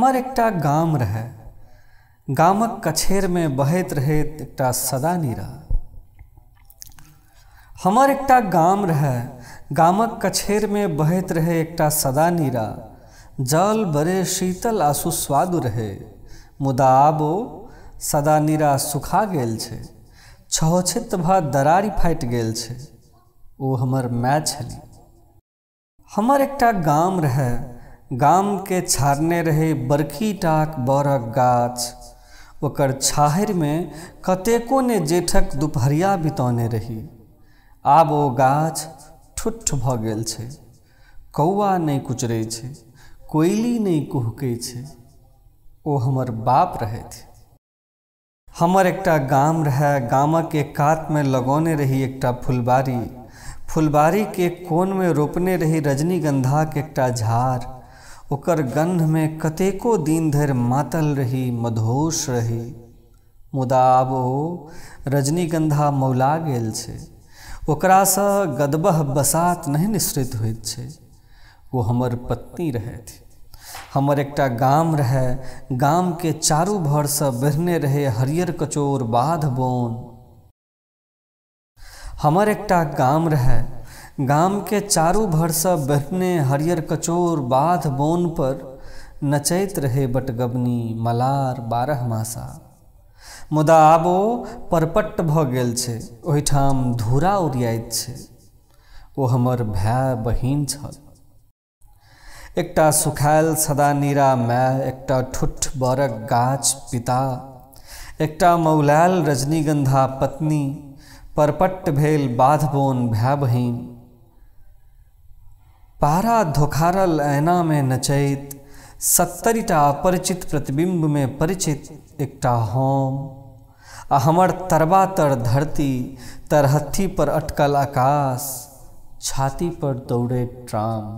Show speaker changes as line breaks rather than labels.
हमर एकटा गाम रहै। गामक कछेरमे बहैत रहैत एकटा सदानीरा। हमर एकटा गाम रहै, गामक कछेरमे बहैत रहै एकटा सदानीरा। जल बड़े शीतल आ सुस्वादु रहै, मुदा आब ओ सदानीरा सुखा गेल छै, छहोछित भऽ दरारि फाटि गेल छै। ओ हमर माय छली। हमर एकटा गाम रहै, गामके छारने रहै बड़की टाक बड़क गाछ। ओकर छाहरिमे कतेको ने जेठक दुपहरिया बितौने रही। आब ओ गाछ ठुट्ठ भऽ गेल छै, कौआ नहि कुचरै छै, कोयली नहि कुहकै छै। ओ हमर बाप रहथि। हमर एकटा गाम रहै, गामक एक कातमे लगौने रही एकटा फुलबाड़ी। फुलबाड़ीके कोनमे रोपने रही रजनीगंधाके एकटा झाड़। ओकर गन्धमे कतेको दिन धरि मातल रही, मदहोश रही। मुदा आब ओ रजनीगंधा मौला गेल छै, ओकरासँ गदबह बसात नहि निःसृत होइत छै। ओ हमर पत्नी रहथि। हमर एकटा गाम रहै, गामके चारू भरसँ बेढ़ने रहै हरियर कचोर बाध बोन। हमर एकटा गाम रहै, गामके चारू भरसँ बेढ़ने हरियर कचोर बाध बोन पर नचैत रहै बटगबनी मलार बारहमासा। मुदा आब ओ परपट्ट भऽ गेल छै, ओहिठाम धूरा उड़ियाइत छै। ओ हमर भाय बहिन छल। एकटा सुखायल सदानीरा माय, एकटा ठुट्ठ बड़क गाछ पिता, एकटा मौलायल रजनीगंधा पत्नी, परपट्ट भेल बाध बोन भाय बहिन। पारा धोखारल ऐनामे नचैत 70टा अपरिचित प्रतिबिम्बमे परिचित एकटा हम आ हमर तरबा तर धरती, तरहत्थी पर अटकल आकाश, छाती पर दौड़ैत ट्राम।